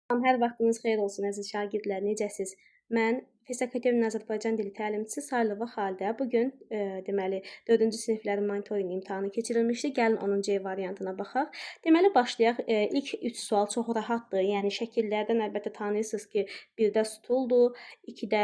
Hər vaxtınız xeyir olsun, əziz şagirdlər, necəsiz? Mən Fes Akademinin Azərbaycan dili təlimçisi Sayılova Xalidə. Bu gün deməli 4-cü siniflərin monitorinq imtahanı keçirilmişdi. Gəlin onun C variantına baxaq. Deməli başlayaq. İlk 3 sual çox rahatdır. Yəni şəkillərdən əlbəttə tanıyırsınız ki, 1-də stuldur, 2-də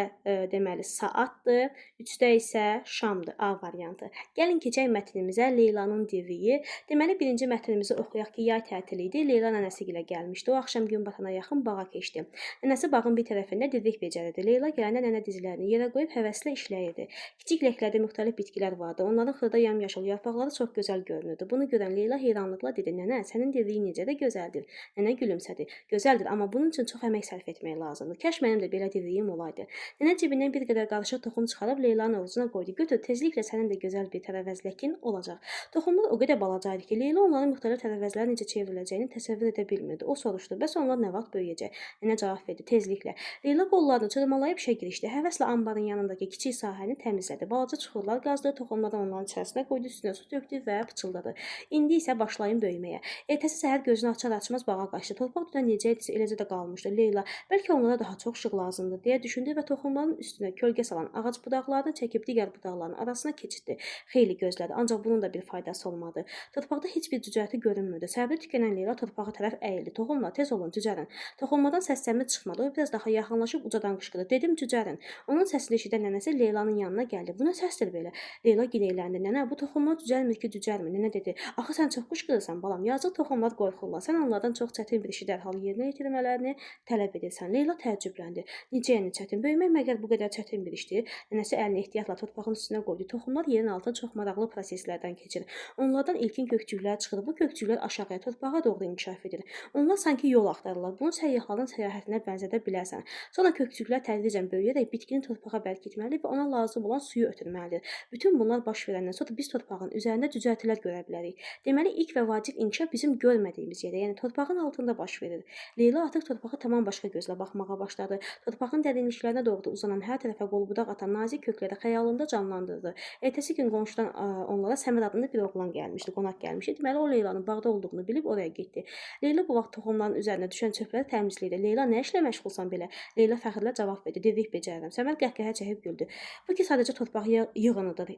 deməli saatdır, 3-də isə şamdır. A variantı. Gəlin keçək mətnimizə. Leylanın divriyi. Deməli birinci mətnimizi oxuyaq ki, yay tətili idi. Leyla nənəsi ilə gəlmişdi. O axşam gün batana yaxın bağa keçdi. Nənəsi bağın bir tərəfində divrik becərirdi. Leyla gələndə nənə dizlərini yerə qoyub həvəslə işləyirdi. Kiçik ləklərdə müxtəlif bitkilər vardı. Onların xırda yamyaşıl yarpaqları çox gözəl görünürdü. Bunu görən Leyla heyranlıqla dedi: "Nənə, sənin divriyin necə də gözəldir." Nənə gülümsədi. "Gözəldir, amma bunun üçün çox əmək sərf etmək lazımdır. Kaş mənim də belə divriyim olaydı." Nənə cibindən bir qədər qarışıq toxum çıxarıb Leylanın ovucuna qoydu. "Götür, tezliklə sənin də gözəl bir tərəvəz ləkin olacaq." Toxumlar o qədər balaca idi ki, Leyla onların müxtəlif tərəvəzlərə necə çevriləcəyini təsəvvür edə bilmirdi. O soruşdu: "Bəs onlar nə vaxt böyüyəcək?" Nənə cavab verdi: "Tezliklə." Leyla qollarını cırmalayıb işə girişdi. Həvəslə anbarın yanındakı kiçik sahəni təmizlədi. Balaca çuxurlar qazdı, toxumları onların içərisinə qoydu, üstünə su tökdü və pıçıldadı: "İndi isə başlayın böyüməyə." Ertəsi səhər gözünü açar-açmaz bağa qaçdı. Torpaq dünən necə idisə eləcə də qalmışdı. Leyla, bəlkə onlara daha çox işıq lazımdır deyə düşündü və toxumların üstünə kölgə salan ağac budaqlarını çəkib digər budaqların arasına keçirtdi. Xeyli gözlədi, ancaq bunun da bir faydası olmadı. Torpaqda heç bir cücərti görünmürdü. Səbri tükənən Leyla torpağa tərəf əyildi. "Toxumlar, tez olun, cücərin." Toxumlardan səs-səmir çıxmadı. O biraz daha yaxınlaşıb ucadan qışqırdı: "Dedim, cücərin." Onun səsini eşidən nənəsi Leylanın yanına gəldi. "Bu nə səsdir belə?" Leyla gileyləndi. "Nənə, bu toxumlar cücərmir ki, cücərmir." Nənə dedi: "Axı sən çox qışqırırsan, balam. Yazıq toxumlar qorxurlar. Sən onlardan çox çətin bir işi dərhal yerinə yetirmələrini tələb edirsən." Leyla təəccübləndi. "Necə yəni çətin? Böyümək məgər bu qədər çətin bir işdir?" Nənəsi əlini ehtiyatla torpağın üstünə qoydu. "Toxumlar yerin altında çox maraqlı proseslərdən keçir. Onlardan ilkin kökcüklər çıxır. Bu kökcüklər aşağıya, torpağa doğru inkişaf edir. Onlar sanki yol axtarırlar. Bunu səyyahların səyahətinə bənzədə bilərsən. Sonra kökcüklər tədricən böyüyərək bitkini torpağa bərkitməli və ona lazım olan suyu ötürməlidir. Bütün bunlar baş verəndən sonra biz torpağın üzərində cücərtilər görə bilərik. Deməli, ilk və vacib inkişaf bizim görmədiyimiz yerdə, yəni torpağın altında baş verir." Leyla artıq torpağa tamam başqa gözlə baxmağa başladı. Torpağın dərinliklərinə doğru uzanan, hər tərəfə qol-budaq atan nazik kökləri xəyalında canlandırdı. Ertəsi gün qonşudan onlara Səməd adında bir oğlan gəlmişdi, qonaq gəlmişdi. Deməli, o Leylanın bağda olduğunu bilib oraya getdi. Leyla bu vaxt toxumların üzərinə düşən çöpləri təmizləyirdi. "Leyla, nə işlə məşğulsan belə?" Leyla fəxrlə cavab verdi: "Divrik becərirəm." Səməd qəhqəhə çəkib güldü. "Bu ki sadəcə torpaq yığınıdır.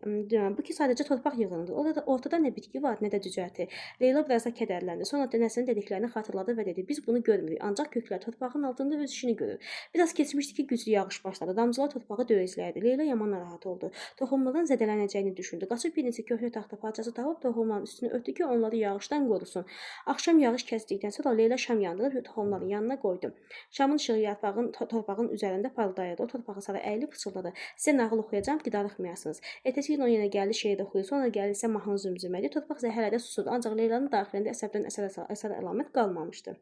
Bu ki sadəcə torpaq yığınıdır. Orada ortada nə bitki var, nə də cücərti." Leyla biraz da kədərləndi. Sonra nənəsinin dediklərini xatırladı və dedi: "Biz bunu görmürük, ancaq köklər torpağın altında öz işini görür." Biraz keçmişdi ki, güclü yağış başladı. Damcılar torpağı döyəcləyirdi. Leyla yaman narahat oldu. Toxumların zədələnəcəyini düşündü. Qaçıb bir neçə köhnə taxta parçası tapıb toxumların üstünü örtdü ki, onları yağışdan qorusun. Axşam yağış kəsdikdən sonra Leyla şam yandırıb toxumların yanına qoydu. Şamın işığı yarpağın torpağın üzərində parıldayırdı. O torpağa sarı əyilib pıçıldadı: "Sizə nağıl oxuyacağam ki, darıxmayasınız." Ertəsi gün o yenə gəldi, şeir oxuyur. Sonra gəldi isə mahnı zümzümə etdi. Torpaq isə hələ də susurdu. Ancaq Leylanın daxilində əsəbdən əsər əlamət qalmamışdı.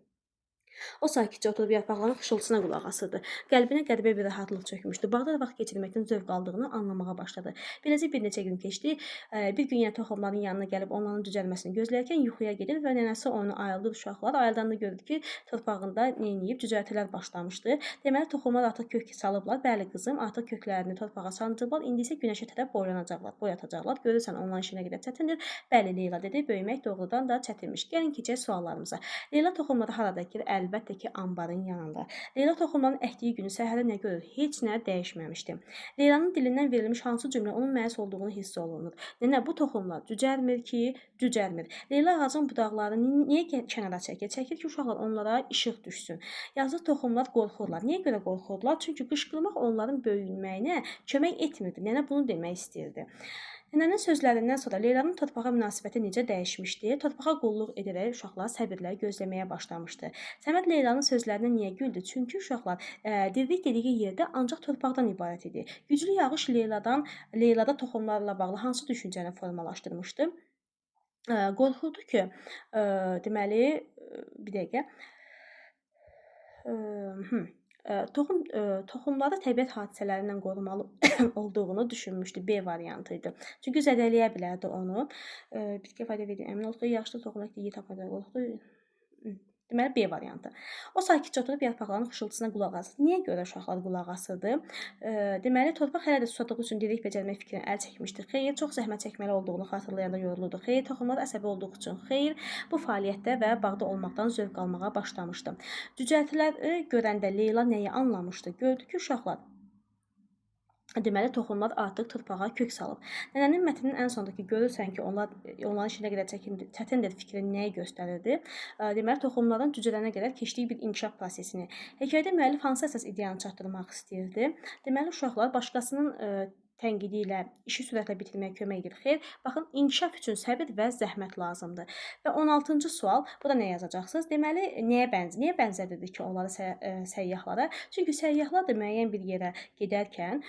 O sakitcə oturub yarpaqların xışıltısına qulaq asırdı. Qəlbinə qəribə bir rahatlıq çökmüşdü. Bağda vaxt keçirməkdən zövq aldığını anlamağa başladı. Beləcə bir neçə gün keçdi. Bir gün yenə toxumların yanına gəlib onların cücərməsini gözləyərkən yuxuya gedir və nənəsi onu ayıldır uşaqlar. Ayıldanda görür ki, torpağında neyniyib, cücərtilər başlamışdı. Deməli, toxumlar artıq kök salıblar. Bəli qızım, artıq köklərini torpağa sancıblar. İndi isə günəşə tərəf boylanacaqlar, boy atacaqlar. Görürsən, onların işi nə qədər çətindir. Bəli, Leyla dedi, böyümək doğrudan da çətinmiş. Gəlin keçək suallarımıza. Leyla toxumları harada əkir? Əlbəttə ki, anbarın yanında. Leyla toxumların əkdiyi günü səhərə nə görür? Heç nə dəyişməmişdi. Leylanın dilindən verilmiş hansı cümlə onun məyus olduğunu hiss olunur? Nənə, bu toxumlar cücərmir ki, cücərmir. Leyla ağacın budaqlarını niyə kənara çəkir? Çəkir ki, uşaqlar, onlara işıq düşsün. Yazıq toxumlar qorxurlar. Niyə görə qorxurdular? Çünki qışqırmaq onların böyünməyinə kömək etmirdi. Nənə bunu demək istəyirdi. Nənənin sözlərindən sonra Leylanın torpağa münasibəti necə dəyişmişdi? Torpağa qulluq edərək uşaqlar səbirlə gözləməyə başlamışdı. Səməd Leylanın sözlərinə niyə güldü? Çünki uşaqlar, divrik dediyi yerdə ancaq torpaqdan ibarət idi. Güclü yağış Leylada toxumlarla bağlı hansı düşüncəni formalaşdırmışdı? Qorxurdu ki, deməli, bir dəqiqə. Toxumları təbiət hadisələrindən qorumalı olduğunu düşünmüşdü. B variantı idi. Çünki zədələyə bilərdi onu. Bitkiyə fayda verdiyi əmin oldu. Yağışda toxum əkdiyi tapmadan qorxdu. Deməli, B variantı. O sakitcə oturub yarpaqların xışıltısına qulaq asır. Niyə görə uşaqlar qulaq asırdı? Deməli, torpaq hələ də susadığı üçün delik becərmək fikrinə əl çəkmişdi. Xeyr, çox zəhmət çəkməli olduğunu xatırlayanda yorulurdu. Xeyr, toxumlar əsəbi olduğu üçün. Xeyr, bu fəaliyyətdə və bağda olmaqdan zövq almağa başlamışdı. Cücərtiləri görəndə Leyla nəyi anlamışdı? Gördü ki, uşaqlar, deməli, toxumlar artıq torpağa kök salıb. Nənənin mətninin ən sondakı görürsən ki, onların işi nə qədər çətindir fikrini nəyi göstərirdi? Deməli, toxumların cücərənə qədər keçdiyi bir inkişaf prosesini. Hekayədə müəllif hansı əsas ideyanı çatdırmaq istəyirdi? Deməli, uşaqlar başqasının tənqidi ilə işi sürətlə bitirməyə kömək edir. Xeyr, baxın, inkişaf üçün səbir və zəhmət lazımdır. Və 16-cı sual, bu da nə yazacaqsınız? Deməli, nəyə bənzədirdi ki, onları səyyahlara? Çünki səyyahlar da müəyyən bir yerə gedərkən,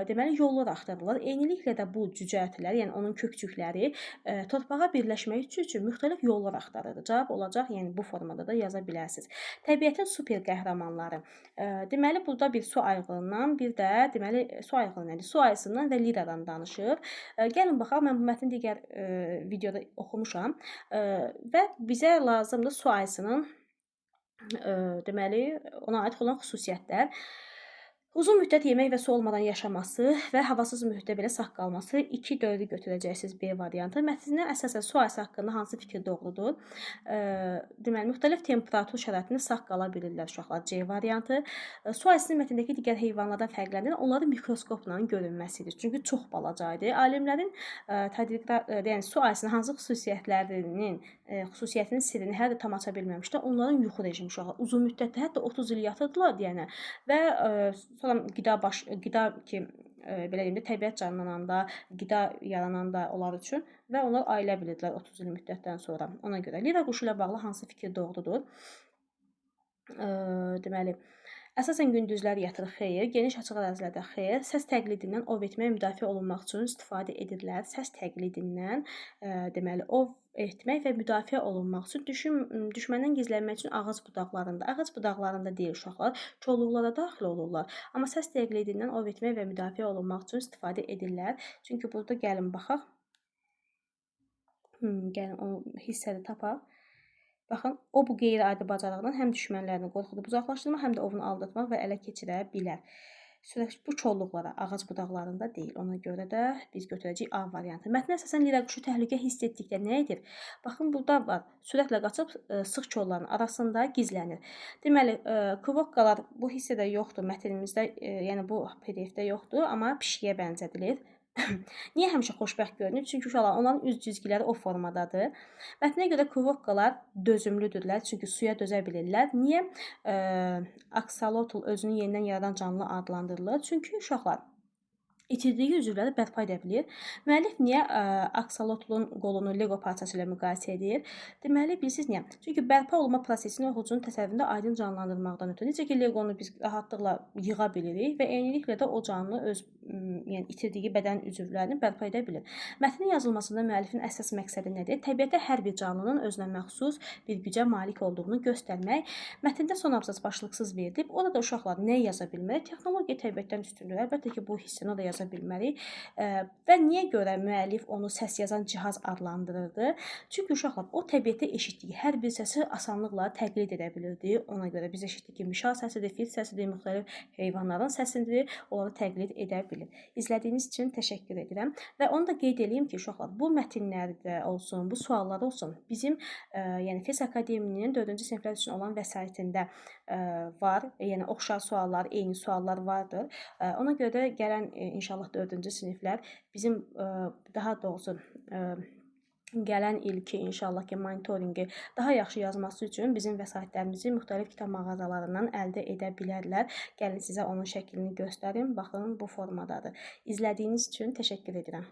deməli, yollar axtarırlar. Eyniliklə də bu cücərtilər, yəni onun kökcükləri torpağa birləşmək üçün müxtəlif yollar axtarırdı. Cavab olacaq, yəni bu formada da yaza bilərsiniz. Təbiətin super qəhrəmanları. Deməli, burada bir su ayğırından, bir də, deməli, su ayğırı nədir? Su ayısından və liradan danışır. Gəlin baxaq, mən bu mətni digər videoda oxumuşam və bizə lazımdır su ayısının deməli, ona aid olan xüsusiyyətlər. Uzun müddət yemək və su olmadan yaşaması və havasız mühitdə belə sağ qalması 2-4-ü götürəcəksiniz B variantı. Mətninə əsasən su ayısı haqqında hansı fikir doğrudur? Deməli, müxtəlif temperatur şəraitində sağ qala bilirlər uşaqlar. C variantı. Su ayısının mətndəki digər heyvanlardan fərqləndirir, onların mikroskopla görünməsidir. Çünki çox balaca idi. Alimlərin yəni su ayısının hansı xüsusiyyətinin sirrini hələ də tam aça bilməmişlər. Onların yuxu rejimi uşaqlar uzun müddətdə, hətta 30 il yatırdılar deyənə və sonra qida ki, belə deyim də, təbiət canlananda, qida yarananda onlar üçün və onlar ailə bilirdilər 30 il müddətdən sonra. Ona görə lira quşu ilə bağlı hansı fikir doğrudur? Deməli, əsasən gündüzlər yatır, xeyr, geniş açıq ərazilərdə xeyr, səs təqlidindən ov etməyə müdafiə olunmaq üçün istifadə edirlər. Səs təqlidindən, deməli, ov etmək və müdafiə olunmaq üçün, düşməndən gizlənmək üçün ağac budaqlarında, ağac budaqlarında deyil uşaqlar, kolluqlara daxil olurlar. Amma səs təqlidindən ov etmək və müdafiə olunmaq üçün istifadə edirlər. Çünki burada gəlin baxaq, gəlin o hissəni tapaq. Baxın, o bu qeyri-adi bacarığından həm düşmənlərini qorxudub uzaqlaşdırmaq, həm də ovunu aldatmaq və ələ keçirə bilər. Bu kolluqlara, ağac budaqlarında deyil. Ona görə də biz götürəcəyik A variantı. Mətnə əsasən lira quşu təhlükə hiss etdikdə nə edir? Baxın, burada var. Sürətlə qaçıb sıx kolların arasında gizlənir. Deməli, kvokkalar bu hissədə yoxdur. Mətnimizdə, yəni bu PDF-də yoxdur, amma pişiyə bənzədilir. Niyə həmişə xoşbəxt görünür? Çünki uşaqlar, onların üz cizgiləri o formadadır. Mətnə görə kvokkalar dözümlüdürlər, çünki suya dözə bilirlər. Niyə aksolotl özünü yenidən yaradan canlı adlandırılır? Çünki uşaqlar itirdiyi üzvləri bərpa edə bilir. Müəllif niyə aksolotlun qolunu Lego parçası ilə müqayisə edir? Deməli, bilirsiniz niyə? Çünki bərpa olma prosesini oxucunun təsəvvüründə aydın canlandırmaqdan ötürü. Necə ki, Legonu biz rahatlıqla yığa bilirik və eyniliklə də o canlı öz, yəni itirdiyi bədən üzvlərini bərpa edə bilir. Mətnin yazılmasında müəllifin əsas məqsədi nədir? Təbiətdə hər bir canlının özünə məxsus bir gücə malik olduğunu göstərmək. Mətndə son abzas başlıqsız verilib. Orada uşaqlar nə yaza bilməli? Texnologiya təbiətdən üstündür. Əlbəttə ki, bu hissəni o da yaza bilməli. Və niyə görə müəllif onu səs yazan cihaz adlandırırdı? Çünki uşaqlar o təbiətdə eşitdiyi hər bir səsi asanlıqla təqlid edə bilirdi. Ona görə biz eşitdik ki, mişar səsidir, fil səsidir, müxtəlif heyvanların səsidir, onları təqlid edə bilir. İzlədiyiniz üçün təşəkkür edirəm. Və onu da qeyd eləyim ki, uşaqlar, bu mətnlərdə olsun, bu suallar olsun, bizim yəni FES Akademinin 4-cü siniflər üçün olan vəsaitində var. Yəni oxşar suallar, eyni suallar vardır. Ona görə də gələn inşallah 4-cü siniflər bizim daha doğrusu gələn ilki inşallah ki monitorinqi daha yaxşı yazması üçün bizim vəsaitlərimizi müxtəlif kitab mağazalarından əldə edə bilərlər. Gəlin sizə onun şəklini göstərim. Baxın, bu formadadır. İzlədiyiniz üçün təşəkkür edirəm.